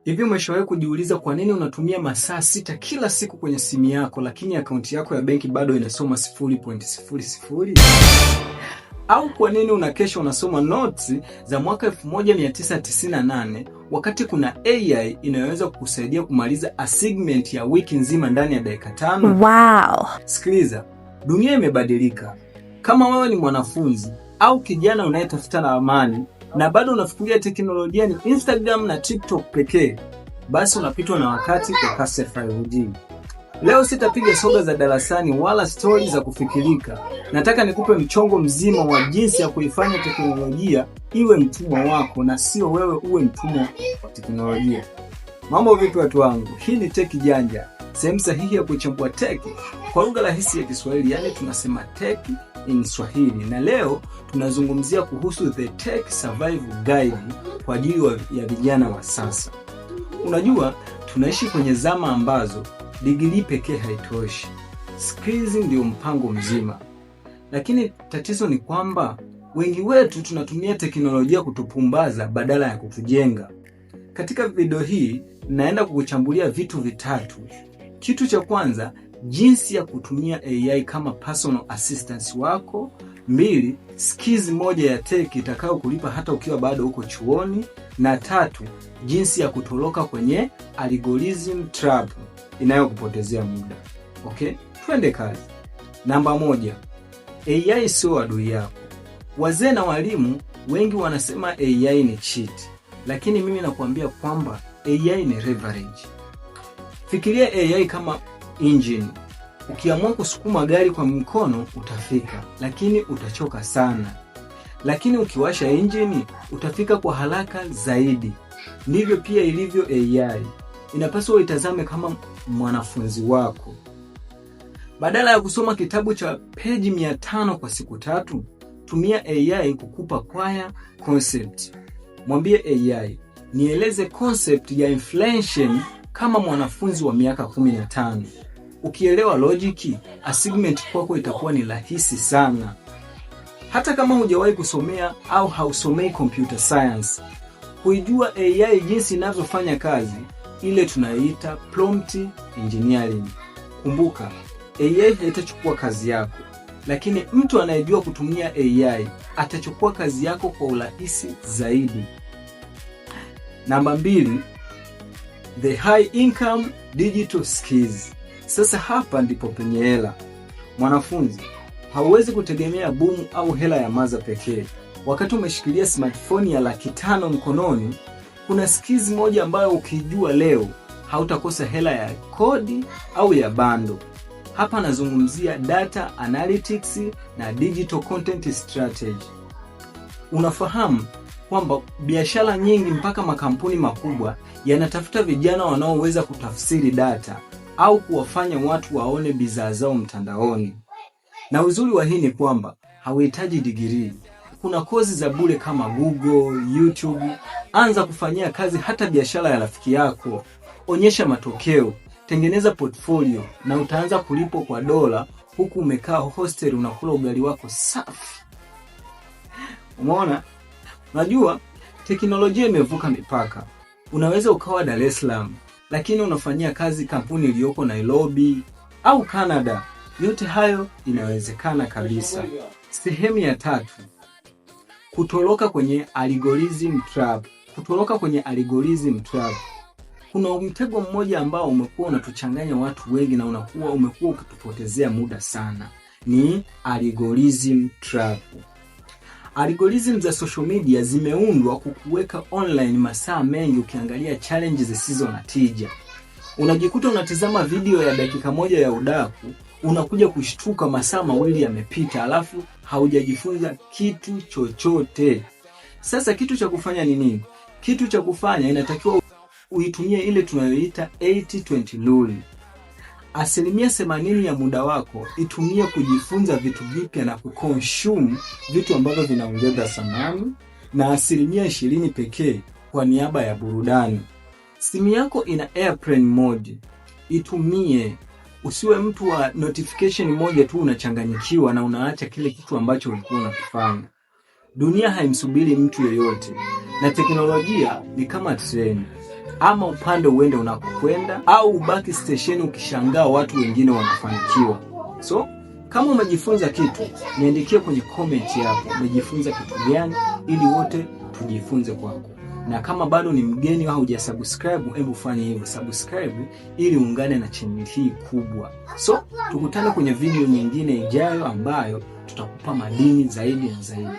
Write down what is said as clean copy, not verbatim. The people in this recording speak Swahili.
Hivi umeshawahi kujiuliza kwa nini unatumia masaa 6 kila siku kwenye simu yako lakini akaunti yako ya benki bado inasoma 0.00? Au kwa nini unakesha unasoma notes za mwaka 1998 wakati kuna AI inayoweza kukusaidia kumaliza assignment ya wiki nzima ndani ya dakika 5? Wow. Sikiliza, dunia imebadilika. Kama wewe ni mwanafunzi au kijana unayetafuta na amani na bado unafikiria teknolojia ni Instagram na TikTok pekee, basi unapitwa na wakati kwa kasi ya 5G. Leo sitapiga soga za darasani wala stori za kufikirika. Nataka nikupe mchongo mzima wa jinsi ya kuifanya teknolojia iwe mtumwa wako na sio wewe uwe mtumwa wa teknolojia. Mambo vipi watu wangu? Hii ni Tech Janja, sehemu sahihi ya kuchambua tech kwa lugha rahisi ya Kiswahili, yaani tunasema tech in Swahili. Na leo tunazungumzia kuhusu the Tech Survival Guide kwa ajili ya vijana wa sasa. Unajua, tunaishi kwenye zama ambazo digrii pekee haitoshi, skills ndio mpango mzima. Lakini tatizo ni kwamba wengi wetu tunatumia teknolojia kutupumbaza badala ya kutujenga. Katika video hii naenda kukuchambulia vitu vitatu. Kitu cha kwanza, jinsi ya kutumia AI kama personal assistant wako. Mbili, skills moja ya tech itakayo kulipa hata ukiwa bado uko chuoni, na tatu, jinsi ya kutoroka kwenye algorithm trap inayokupotezea muda. Okay, twende kazi. Namba 1, AI sio adui yako. Wazee na walimu wengi wanasema AI ni cheat, lakini mimi nakuambia kwamba AI ni leverage. Fikiria AI kama engine. Ukiamua kusukuma gari kwa mkono utafika, lakini utachoka sana. Lakini ukiwasha engine utafika kwa haraka zaidi. Ndivyo pia ilivyo AI. Inapaswa uitazame kama mwanafunzi wako. Badala ya kusoma kitabu cha peji 500 kwa siku 3, tumia AI kukupa kwaya concept. Mwambie AI, nieleze concept ya inflation kama mwanafunzi wa miaka 15. Ukielewa logic, assignment kwako itakuwa ni rahisi sana. Hata kama hujawahi kusomea au hausomei computer science, kuijua AI jinsi inavyofanya kazi, ile tunaiita prompt engineering. Kumbuka, AI haitachukua kazi yako, lakini mtu anayejua kutumia AI atachukua kazi yako kwa urahisi zaidi. Namba 2, the high income digital skills. Sasa hapa ndipo penye hela. Mwanafunzi, hauwezi kutegemea boom au hela ya maza pekee. Wakati umeshikilia smartphone ya 500,000 mkononi, kuna skills moja ambayo ukijua leo hautakosa hela ya kodi au ya bando. Hapa nazungumzia data analytics na digital content strategy. Unafahamu kwamba biashara nyingi mpaka makampuni makubwa yanatafuta vijana wanaoweza kutafsiri data au kuwafanya watu waone bidhaa zao mtandaoni. Na uzuri wa hii ni kwamba hauhitaji digirii. Kuna kozi za bure kama Google, YouTube. Anza kufanyia kazi hata biashara ya rafiki yako. Onyesha matokeo, tengeneza portfolio na utaanza kulipwa kwa dola huku umekaa hostel unakula ugali wako safi. Umeona? Unajua teknolojia imevuka mipaka. Unaweza ukawa Dar es Salaam lakini unafanyia kazi kampuni iliyoko Nairobi au Canada. Yote hayo inawezekana kabisa. Sehemu ya tatu, kutoroka kwenye algorithm trap. Kutoroka kwenye algorithm trap. Kuna mtego mmoja ambao umekuwa unatuchanganya watu wengi na umekuwa ukitupotezea muda sana, ni algorithm trap. Algorithm za social media zimeundwa kukuweka online masaa mengi ukiangalia challenge zisizo na tija. Unajikuta unatizama video ya dakika 1 ya udaku, unakuja kushtuka masaa 2 yamepita, alafu haujajifunza kitu chochote. Sasa kitu cha kufanya ni nini? Kitu cha kufanya, inatakiwa uitumie ile tunayoita 80-20 rule. 80% ya muda wako itumie kujifunza vitu vipya na kuconsume vitu ambavyo vinaongeza thamani, na 20% pekee kwa niaba ya burudani. Simu yako ina airplane mode, itumie. Usiwe mtu wa notification moja tu unachanganyikiwa na unaacha kile kitu ambacho ulikuwa unakifanya. Dunia haimsubiri mtu yeyote, na teknolojia ni kama treni. Ama upande uende unakokwenda, au ubaki stesheni ukishangaa watu wengine wanafanikiwa. So kama umejifunza kitu, niandikie kwenye comment yako umejifunza kitu gani, ili wote tujifunze kwako. Na kama bado ni mgeni au hujasubscribe, hebu fanya hivyo, subscribe ili uungane na channel hii kubwa. So tukutane kwenye video nyingine ijayo ambayo tutakupa madini zaidi na zaidi.